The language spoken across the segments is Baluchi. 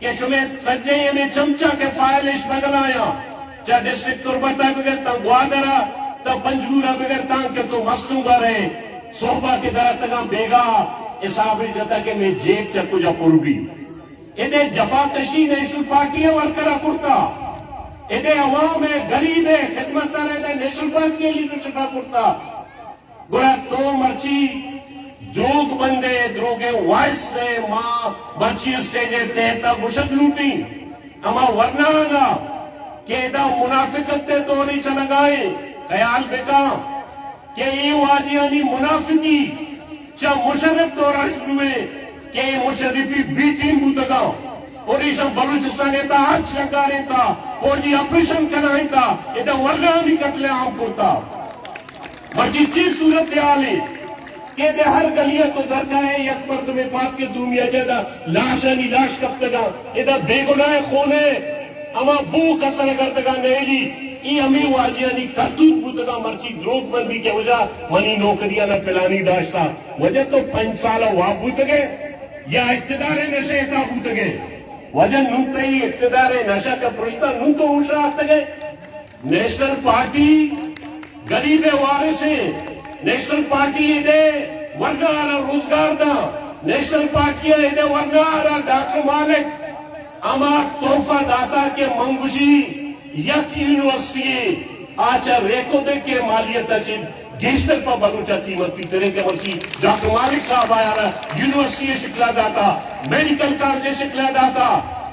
کہ شمے سجے ہمے چمچہ کہ فائل اش بگلایاں، چہ ڈسٹرکٹ تربت ء بگر تاں گوادر ء، تاں پنجگور ء بگر تاں کہ تو مستونگ ء رہے، سہبا کہ درتگاں بیگاہ حساب اش جتا کہ مے جیب چہ کجا پر بی۔ ادے جفا کشی نیشنل پارٹی ء ورکر ء کرتا، ادے عوام ء غریب ء خدمت ء ادے نیشنل پارٹی ء لیڈرشپ ء کرتا۔ گڑا تو مرچی دروگ بندے، دروگیں وائس دے، ما مرچی اسٹیج ء تحت ء گوشگ لوٹیں ہما ورناہاں کہ ادا منافقت ء دورے چلگائیں، خیال بکاں کہ اے واجہانی منافقی چہ مشرف دورا شروع ایں کہ اے مشرفی بی ٹیم بوتگاں اور ایشاں بلوچستان ء تہا ہرچ لگارینتا، فوجی آپریشن کنائینتا، ادا ورناہانی قتل عام کرتا۔ مرچی چی صورتحال ایں کہ ادے ہر گلی ء تو درکائے یک مردمے پاد کہ دومی ء جہد ء لاشانی لاش کپتگاں، ادا بے گناہ خون ء ہما بو کسر ء گردگاں نئیلی، اے ہمے واجہانی کرتوت بوتگاں۔ مرچی دروگ بندی کہ وجہ منی نوکریاں ء پلانی داشتا، وجہ تو پنچ سال ء واب بوتگے یا اقتدار ء نشہ ء تہا بوتگے؟ وجہ نوں تئی اقتدار ء نشہ کہ پرشتا نوں تو ہوش ء آتگے؟ نیشنل پارٹی غریب ء وارث ایں۔ نیشنل پارٹی ادے ورنا ء را روزگار داں۔ نیشنل پارٹی ء ادے ورنا ء را ڈاکٹر مالک ہما تحفہ داتا کہ من گوشی یک یونیورسٹی آ چہ ریکوبک ء مالیت ء چہ گیشتر پہ بلوچ ء قیمت بیت۔ ترے کہ مرچی ڈاکٹر مالک صاحب آیارا یونیورسٹی ء شکلا داتا، میڈیکل کالج ء شکلا داتا،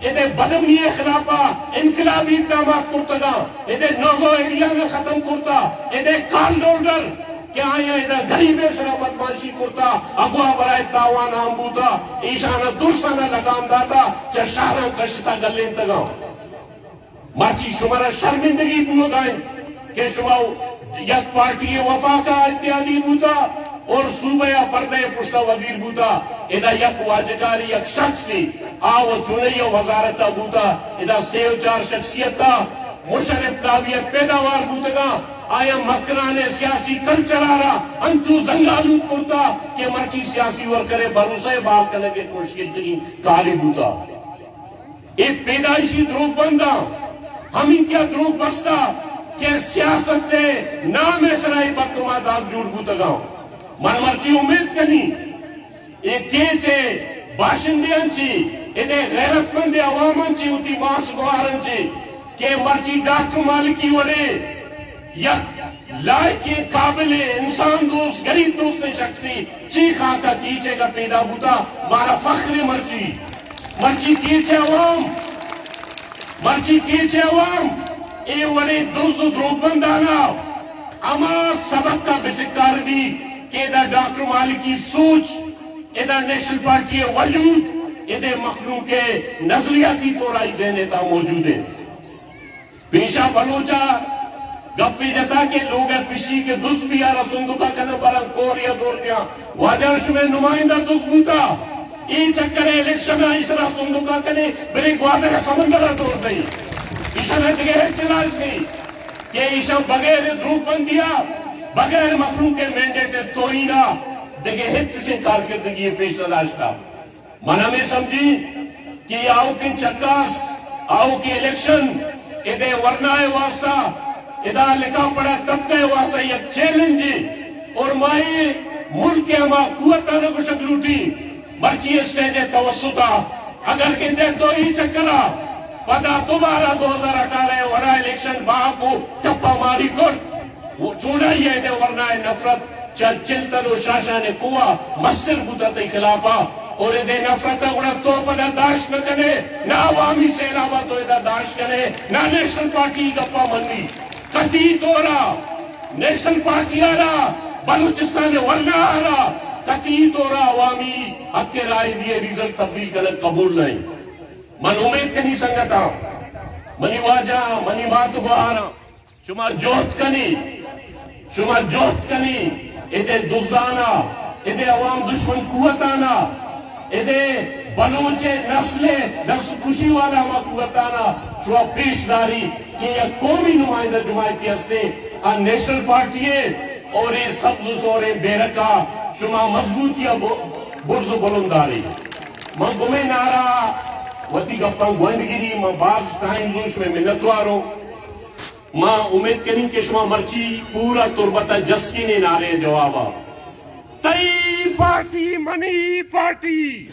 ادے بدامنی ء خلاف ء انقلابی اقدامات کرتگاں، ادے نوگو ایریا ء ختم کرتا، ادے کال ہولڈر کہ آیاں ادا غریب ء سرا بدمعاشی کرتا، اگواہ برائے تاوان عام بوتا، ایشان ء درسان ء لگام داتا، چہ شہراں کشتا گلینتگاں۔ مرچی شمارا شرمندگی بوگا انت کہ شما یک پارٹی وفاق ء اتحادی بوتا اور صوبہ ء پردہ ء پشتا وزیر بوتا۔ ادا یک واجکاری، یک شخصی آ و چونئی ء وزارت ء بوتا۔ ادا سے و چار شخصیت ء مشرف ناویت پیداوار بوتگاں۔ آیاں مکران ء سیاسی کلچر ء را انچو زنگالود کرتا کہ مرچی سیاسی ورکر ء بھروسہ ء بحال کنگ ء کوشش کنتگیں کارے بوتا۔ اے پیدائشی دروگ بنداں، ہمینکہ دروگ بستہ کہ سیاست ء نام ء سرا اے بدنما داب جوڑ بوتگاں۔ من مرچی امید کنی اے کیچ ء باشندیاں چی، ادے غیرت مند عواماں چی، وتی ماس گوہاراں چی کہ مرچی ڈاکٹر مالکی وڑے یک لائقیں، قابل، انسان دوست، غریب دوستیں شخصے چی خاکہ کیچ ء پیدا بوتا، مارا فخر مرچی۔ مرچی کیچ ء عوام، مرچی کیچ ء عوام اے وڑیں دز و دروگبندانا ہما سبق ء بسکار بی کہ ادا ڈاکٹر مالکی سوچ، ادا نیشنل پارٹی ء وجود، ادے مخلوق ء نظریاتی طور آئی ذہن ء تہا موجود انت۔ پیشا بلوچا گپے جتا کہ لوگ ء پشی کہ دز بیارا صندوقا کنن، برن کور یا دور دیاں۔ واجہ شمئے نمائندہ دز بوتا، اے چکر ء الیکشن ء ایشرا صندوقا کنے، برے گوادر ء سمندر ء دور دئی۔ ایشاں دگہ ہچ علاج نہیں کہ ایشاں بغیر دروگ بندیا، بغیر مخلوق ء مینڈیٹ ء توہینا دگہ ہچ چشیں کارکردگی پیش نداشتا۔ من ہمے سمجھی کہ آؤکیں چکاس، آؤکیں الیکشن ادے ورنا ء واسطہ، ادا لکھا پڑھا طبقہ ء واسطہ یک چیلنج ہے اور مائی ملک ء ہما قوت آنا گوشگ لوٹی مرچی اسٹیج ء توسط ء اگر گندے دوئی چکر ء پدا دوبارہ دو ہزار اٹھارہ ء وڑا الیکشن باکو ٹپا ماری کت۔ چونائی ء دے ورنا ء نفرت چہ چلتن و شاشان ء کوہ مستر بوتہ تئی خلاف ء، اور ادے نفرت ء گڑا تو پدا داشت نہ کنے، نہ عوامی سیلاب ء تو ادا داشت کنے، نہ نیشنل پارٹی گپا منی۔ کتی دورا نیشنل پارٹی آرا، بلوچستان ء ورنا آرا، کتی دورا عوامی حق رائے دیے ریزلٹ تبدیل کنگ قبول نہیں۔ من امید کنی سنگتاں، منی واجہ، منی مات گوہاراں، شما جہد کنی، شما جہد کنی، ادے دزانا، ادے عوام دشمن قوتانا، ادے بلوچ نسل نفس کشی والا ہما قوتانا شما پیش داری کہ یک قومی نمائندہ جماعتی ہستے آ نیشنل پارٹی ہے اور یہ سبز و سورے بیرکا شما مضبوطی ب-، برز و بلند داری۔ من گمے نعرہ وتی گپاں گونڈ گری، ما باز ٹائم زوں شمئے منتوار اوں۔ ما امید کنیں کہ شما مرچی پورا تربت ء جسکین ء نعرہ ء جواب ء تئی پارٹی منی پارٹی،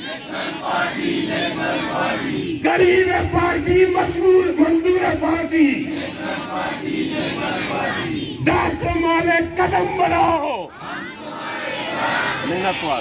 غریب ء پارٹی، مزدور، مزدور ء پارٹی، ڈاکٹر مالک قدم بڑھاؤ۔ منتوار۔